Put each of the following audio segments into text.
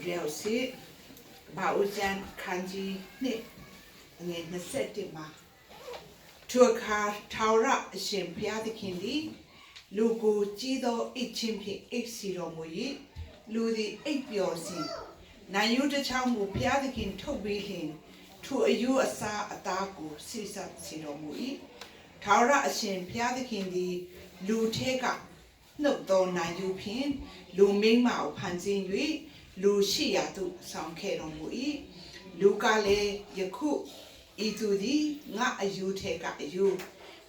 Rel si ကဘာဦးကျမ်းခန်းကြီးနှစ်အငယ်21မှာထိုအခါထာဝရအရှင်ဘုရားသခင်သည်လူကိုကြီးသောအိတ်ချင်းဖြင့်အိတ်စီတော်မူ၏လူသည်အိပ်ပျော်စဉ်နိုင်ယူတစ်ချောင်းကိုဘုရားသခင်ထုတ်ပေးလျင်ထိုအယူအစားအသားကိုဆိဆက်စီတော်မူ၏ထာဝရအရှင်ဘုရားသခင်သည်လူထဲကနှုတ်သောနိုင်ယူဖြင့်လူမိန်းမကိုဖန်ဆင်း၍လူရှိရာသို့ဆောင်ခဲ့တော်မူ၏လူကလည်းယခုဤသူသည်ငါအယူထဲကအယူ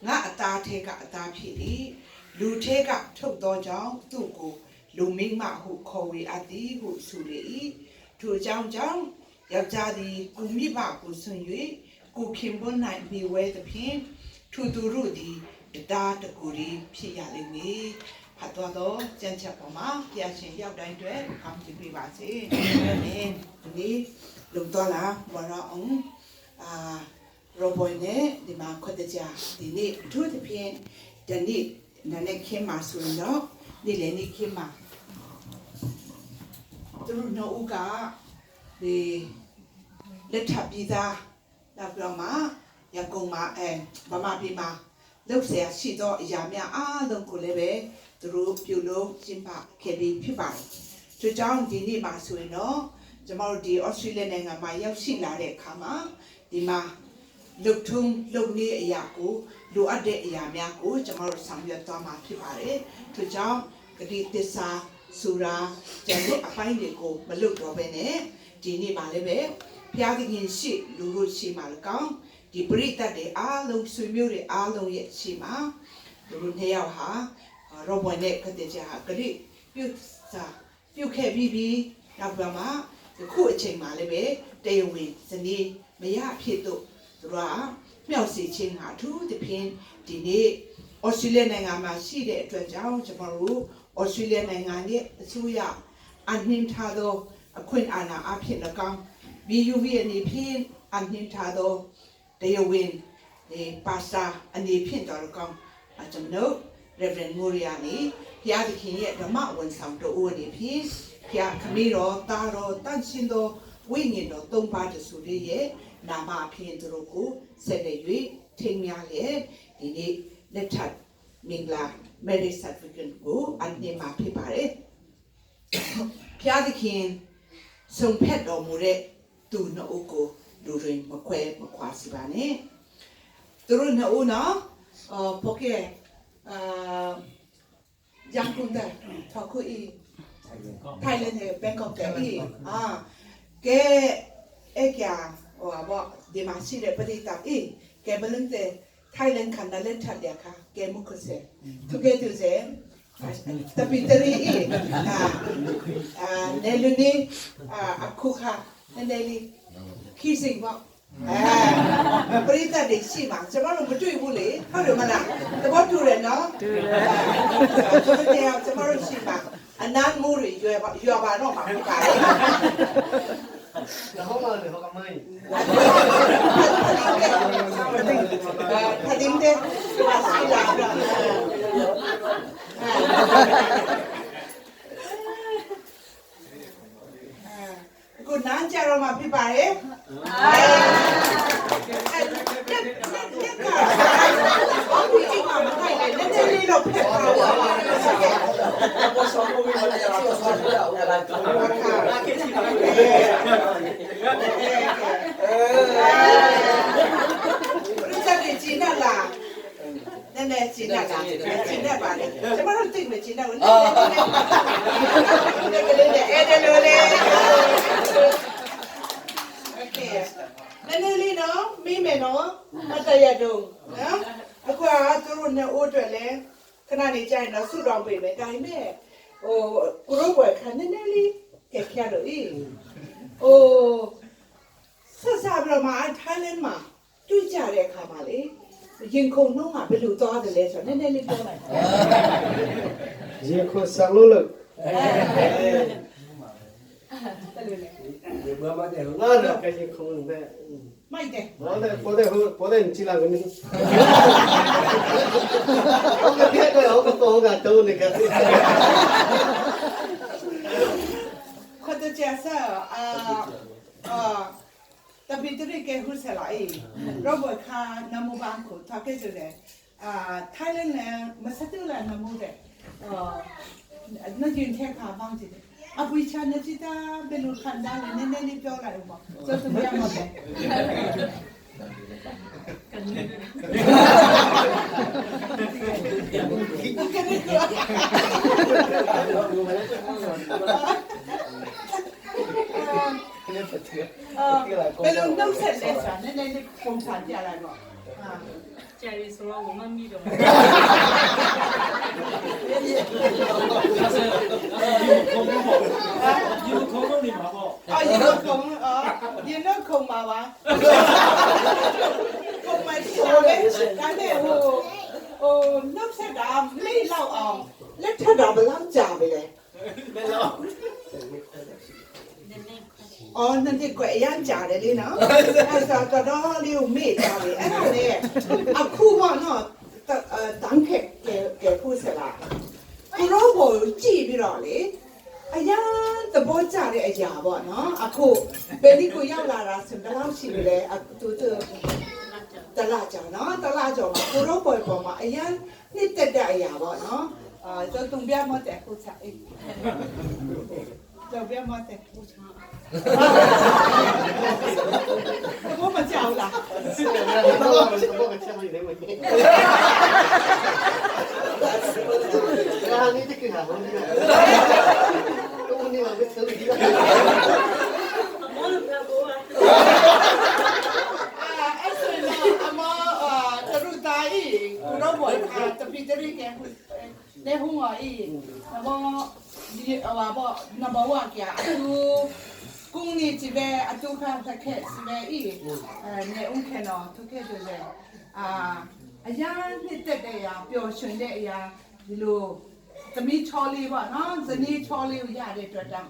ငါအသားထဲကအသားဖြစ်၏လူထဲကထုတ်သောကြောင့်သူ့ကိုလူမိန်းမဟုခေါ်ဝေအပ်သည်ဟုဆိုလေ၏ထိုကြောင့်ကြောင့်ယောက်ျားသည်ကိုမိဘကိုဆွန့်၍ကိုခင်ပွန်း၌မိဝဲသဖြင့်ထိုသူတို့သည်တသားတကူရီဖြစ်ရလိမ့်မည်ဖတ်တော်သောကြံချက်ပေါ်မှာဖျာရှင်ရောက်တိုင်းအတွက်ကောင်းချီးပေးပါစေအာမင်ဒီနေ့လုံတော်လာဝရအောင်အာရောဘွိုင်နဲ့ဒီမှာခွတ်တကြဒီနေ့အထူးသဖြင့်ဒီနေ့နည်းနည်းခင်းမှာဆိုရင်တော့နေ့လည်းနေ့ခင်းမှာသူတို့နှုတ်ကဒီလက်ထပ်ပြီးသားနောက်ပြီးတော့မှရန်ကုန်မှာအဲဗမာပြည်မှာလုပ်เสียရှိသောအရာများအားလုံးကိုလည်းပဲသူတို့ပြုလုပ်ကျင်းပခဲ့ပြီးဖြစ်ပါတယ်။ဒီကြောင့်ဒီနေ့မှာဆိုရင်တော့ကျမတို့ဒီဩစတြေးလျနိုင်ငံမှာရောက်ရှိလာတဲ့အခါမှာဒီမှာလုတ်ထုံးလုတ်နေအရာကိုလိုအပ်တဲ့အရာများကိုကျမတို့ဆောင်ရွက်သွားမှာဖြစ်ပါတယ်။ထို့ကြောင့်ဂတိသစ္စာဆူရာကျန်တဲ့အပိုင်းတွေကိုမလွတ်တော့ဘဲနဲ့ဒီနေ့မှာလည်းပဲဘုရားသခင်ရှိလူတို့ရှိမှာ၎င်းဒီပရိသတ်တွေအားလုံးဆွေမျိုးတွေအားလုံးရဲ့ရှိမှာသူတို့နှစ်ယောက်ဟာရောဘွယ်နဲ့ခတဲ့ကြဟာဂရိပြုစာပြုတ်ခဲ့ပြီးပြီးနောက်ပြီးမှဒီခုအချိန်မှာလည်းပဲတရားဝင်ဇနီးမရဖြစ်တော့သူတို့ကမြောက်စီချင်းဟာအထူးသဖြင့်ဒီနေ့ဩစတြေးလျနိုင်ငံမှာရှိတဲ့အတွက်ကြောင့်ကျွန်တော်တို့ဩစတြေးလျနိုင်ငံရဲ့အစိုးရအနှင်းထားသောအခွင့်အာဏာအဖြစ်၎င်း BUV အနေဖြင့်အနှင်းထားသောတရားဝင်ဒီပါစာအနေဖြင့်တော်၎င်းအကျွန်တော် Reverend Moria နေဘုရားသခင်ရဲ့ဓမ္မဝန်ဆောင်တော်ဦးအနေဖြင့်ဘုရားခမည်းတော်သားတော်တန်ရှင်တော်ဝိညာဉ်တော်သုံးပါးတဆူလေးရဲ့နာမအဖြစ်သူတို့ကိုဆက်လက်၍ထိမ်းများလျက်ဒီနေ့လက်ထပ်မင်္ဂလာ marriage certificate ကိုအနှင်းမှာဖြစ်ပါတယ်ဘုရားသခင်ဆုံးဖြတ်တော်မူတဲ့သူနှစ်ဦးကိုလူတွေမခွဲမခွာစီပါနဲ့သူတို့နှစ်ဦးနော်အော်ポケအာရန်ကုန်တဲ့ထောက်ခုဤထိုင်လန်တဲ့ဘန်ကောက်တဲ့ဤအာကဲအဲ့ကဟိုဘောဒီမှာရှိတဲ့ပရိသတ်ဤကဲဘလန်တဲ့ထိုင်လန်ခန္ဓာလက်ထပ်တဲ့ခါကဲမုခစေသူကဲသူစေတပိတရီဤအာအာနေလူနေအာအခုခါနည်းနည်းလေးခီးစိပေါ့အဲပရိသတ်တွေရှိမှာကျမတို့မတွေ့ဘူးလေဟုတ်တယ်မလားသဘောတူတယ်နော်တူတယ်တဲ့ကျမတို့ရှိမှာအနမ်းမိုးတွေရွယ်ပါရွယ်ပါတော့မှာဖြစ်ပါလေ 然后嘛，然后干嘛？ ခဒင်းတဲ့ပါစီလာတော့ကိုနန်းကြတော့မှာဖြစ်ပါရဲ့အဲ့လက်လက်လက်ကဘာလို့ကြည့်မှာမထိုက်လဲနည်းနည်းလေးတော့ဖက်ပါတော့ပါ 我说我为什么要做做做？ ပြဿနာကျင်းလားနည်းနည်းကျင်းလားကျင်းတတ်ပါလေကျမတို့သိမကျင်းတော့နည်းနည်းနည်းကလေးနဲ့အဲ့ဒါလိုလေโอเคနည်းနည်းလေးနော်မိမယ်နော်မတရတော့နော်အခုကသူတို့နဲ့အိုးအတွက်လဲခဏနေကြရင်တော့ဆုတောင်းပေးမယ်ဒါပေမဲ့ဟိုကိုရောဘွယ်ခဏနည်းနည်းလေးကြက်ခရတော့အေးဟို ဆက်စားပြီးတော့မှထိုင်းလန်းမှာတွေ့ကြတဲ့အခါမှာလေရင်ခုန်နှုံးကဘယ်လိုသွားတယ်လဲဆိုတော့နည်းနည်းလေးပြောလိုက် ရေခုဆာလို့လို့ရေမမတဲ့ငါတော့ကရေခုန်တဲ့ မိုက်တယ် ဘောတဲ့ပေါ်တဲ့ဟိုပေါ်တဲ့ကြည့်လာကနေဟုတ်ကဲ့တော့ဟုတ်ကတော့ကတော့နေက ခွတ် တကြဆာအာအာတပိတရိကေဟုဆလာအေရောဘခါနမဘန်ကိုတကဲကြတယ်အာထိုင်းလန်မစတူလာနမတဲ့အာ那今天卡忘记的，啊，不像那记得被路看到了，那那你表来嘛，这怎么样嘛的？ဘယ်လိုနှုတ်ဆက်လဲဆိုတာနည်းနည်းလေးပုံစံပြလိုက်တော့အာ ကြာပြီဆိုတော့ဝမမိတော့ ရေခုံးနေမှာပေါ့ အာရေတော့ခုံအာရေတော့ခုံပါပါခုံမရှိတာပဲဒါနဲ့ဟိုဟိုနှုတ်ဆက်တာမိလောက်အောင်လက်ထက်တာဘယ်လောက်ကြာပြီလဲ ဘယ်လို အော်နှစ်နှစ်ကွယ်အရင်ကြာတယ်လေနော်အဲ့ဒါတော်တော်လေးကိုမေ့ကြပြီအဲ့ဒါနဲ့အခုပေါ့နော်တန်းခက်ကဲကဲခုစလားကိုရောဘောကြည့်ပြီးတော့လေအရာသဘောကျတဲ့အရာပေါ့နော်အခုဘယ်နည်းကိုရောက်လာတာဆိုဘယ်လောက်ရှိပြီလဲအခုသူသူတလားကြောင်နော်တလားကြောင်မှာကိုရောဘောပေါ်မှာအရန်နှစ်တက်တဲ့အရာပေါ့နော်အာတော့တုံပြမတဲ့ခုချအေးတုံပြမတဲ့ခုချ 我没叫啦。我个枪你来问。啊，你这个啥东西啊？我你妈没抽你。 မောလို့ပြောကိုက 啊，哎，所以呢，阿妈啊，这路大伊，古老伯啊，特别这里嘅，你好我伊，那么你话不，那么我嘅，都公里这边啊，都看他开是边伊，呃，你我看喏，都看就是啊，哎呀，你得的呀，表现的呀，ဒီလိုသမီးချောလေးပေါ့နော်ဇနီးချောလေးကိုရတဲ့အတွက်တောင်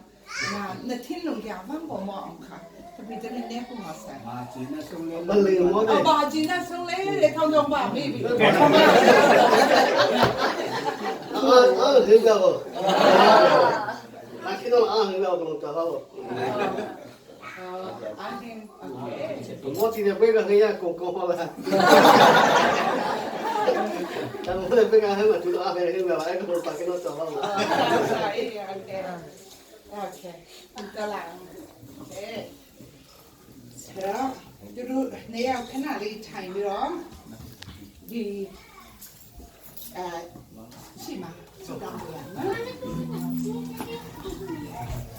နာနှစ်ထင်းလုံးကြဝမ်းပေါ်မအောင်ခါတပိတလေးနဲ့ဟိုမှာဆန် အာကျင်းနဲ့ဆုံးလဲ မလင်မော အ တဲ့ ဘာကျင်းနဲ့ဆုံးလေးလေထောင်းထောင်းပါမိပြီ အာအာဟင်းကောလာခိတော့အာဟင်းကောတော့တာဟော အာဟင်းโอเค 我今天买个黑呀，公公好了。但我那买个黑嘛，就是阿黑黑嘛，那个打给我找好了。 အေးโอเคโอเคတလာโอเคဆရာတို့နေရာခဏလေးထိုင်ပြီးတော့ဒီအဲရှိမှာစတောင်းရနော်။